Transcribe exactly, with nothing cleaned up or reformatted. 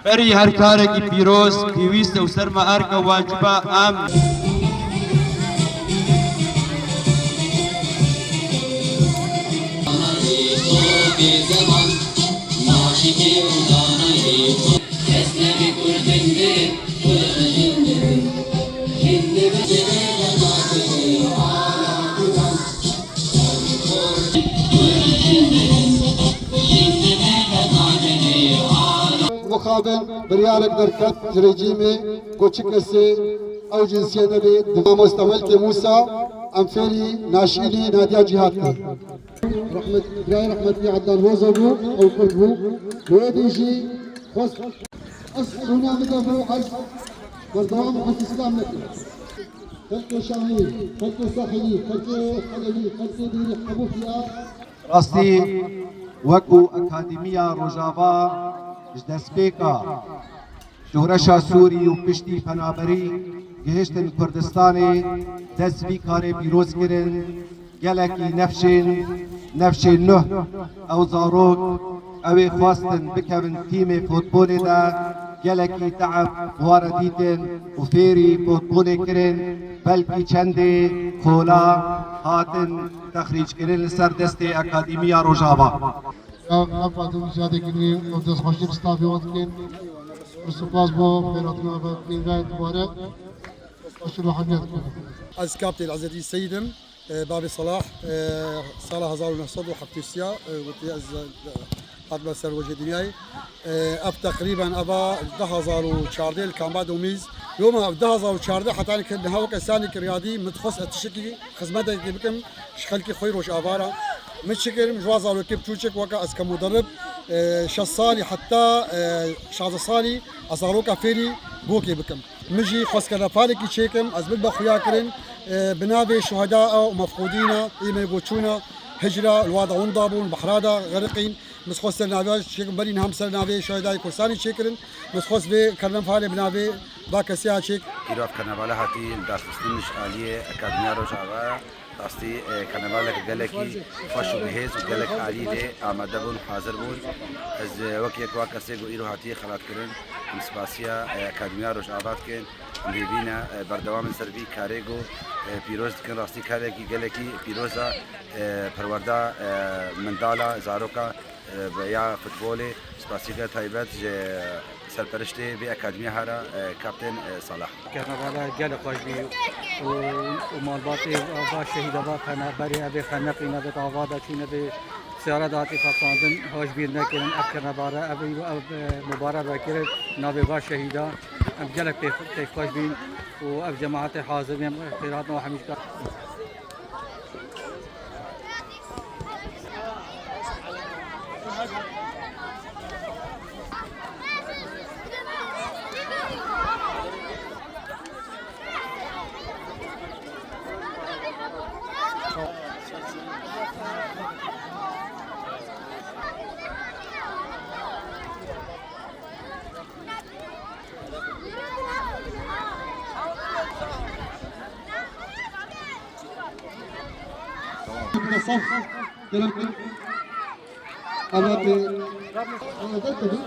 Berî her karekî pîroz pêwîst e û ser me erk e, waciba em. Mixabin biryarek derket ji rejîmê ku çi kesê ew cinsiyet nebe, di mamoste Melkê Mûsa em fêrî naşînê Nadiya Cîhad kir. Rehmet, birayê rehmetî Ednan Hozo bû, ew kurd bû. Li wê dî jî xwest ez rûna min de bû, ez berdewam xwest îslam nekim. Xelkê Şahî, xelkê Sahilî, xelkê Helewî, xelkê Dêrî, hemû fiya. Rastî, wekû Akademiya Rojava ji destpêka şoreşa Sûrî û piştî penaberî gihiştin Kurdistanê, dest vî karê pîroz kirin. Gelekî nefşên, nefşên nuh ew zarok, ew ê xwestin bikevin tîmê futbolê de, gelekî teeb ware dîtin û fêrî futbolê kirin, belkî çendê kola hatin texrîc kirin li ser destê Akademiya Rojava. Ya, em Fatih Müsaade Günü, ew destxweşî bi stafê wan dikin. Bi spas bo fêratina ve, pînve dubare. Hoş û hemiyet. Ez Kaptên Ezedî Seyid im, e, bavê Salah, e, sala hezar û neh sed û heftê û sê, e, wekî ez, e, hatime ser wecê dinyayê. E, ev teqrîben eva du hezar û çardeh li Kamba Domîz. Loma ev du hezar û çardeh heta niha weke sanî kiryadî, min dixwest ez tiştekî xizmetekê bikim ji xelkê xwe yê Rojava re. Min çi kirim, ji wan zarokê biçûçik weke ez ke muderib, e, şeş salî heta, e, şazdeh salî ez zaroka fêrî gokê bikim. Min jî xwest kene falekî çêkim, ez bibime xuya kirin, e, bi navê şuheda û mefqûdîna, ê me goçûna hicra, li wa de winda bûn, behra de xeriqîn. Min xwest ser navê çêkim, berî niha min ser navê şuhedayê Kurdistanê çêkirin. Min xwest vê kernem falê bi navê va kesê ya çêk. Îro ev karnevala hatî li darxistin ji aliyê Akademiya Rojava. Rastî, e, karnevalek gelekî xweş û bihêz û gelek alî lê amade bûn, hazir bûn. Ez, e, wek yek wa kesê ku îro hatiye xelatkirin, em spasiya, e, Akademiya Rojava dikin. Em hêvî ne, e, berdewam in ser vî karê ku, e, pîroz dikin. Rastî karekî gelekî pîroz e, e, perwerda, e, mendala, zaroka, e, ya futbolê. Spasîka taybet ji serperiştê vê akademiya hera, e, Kaptên, e, Salah. Karnevala gelek xweş bî û, û malbatê va şehîda va penaberê evê xeneqî nebit, ava de çû nebê, siyara de hatî xesandin, hoş bîr nekirin. Ev karnevala, ev, ev, e, mubare vekirin navê va şehîda. Em gelek pê, pê xweş bîn û ev cemaetê hazir bîn, xêr hatin û hemî ji ka- Saf. Kerem. Ama bir. Ama bir.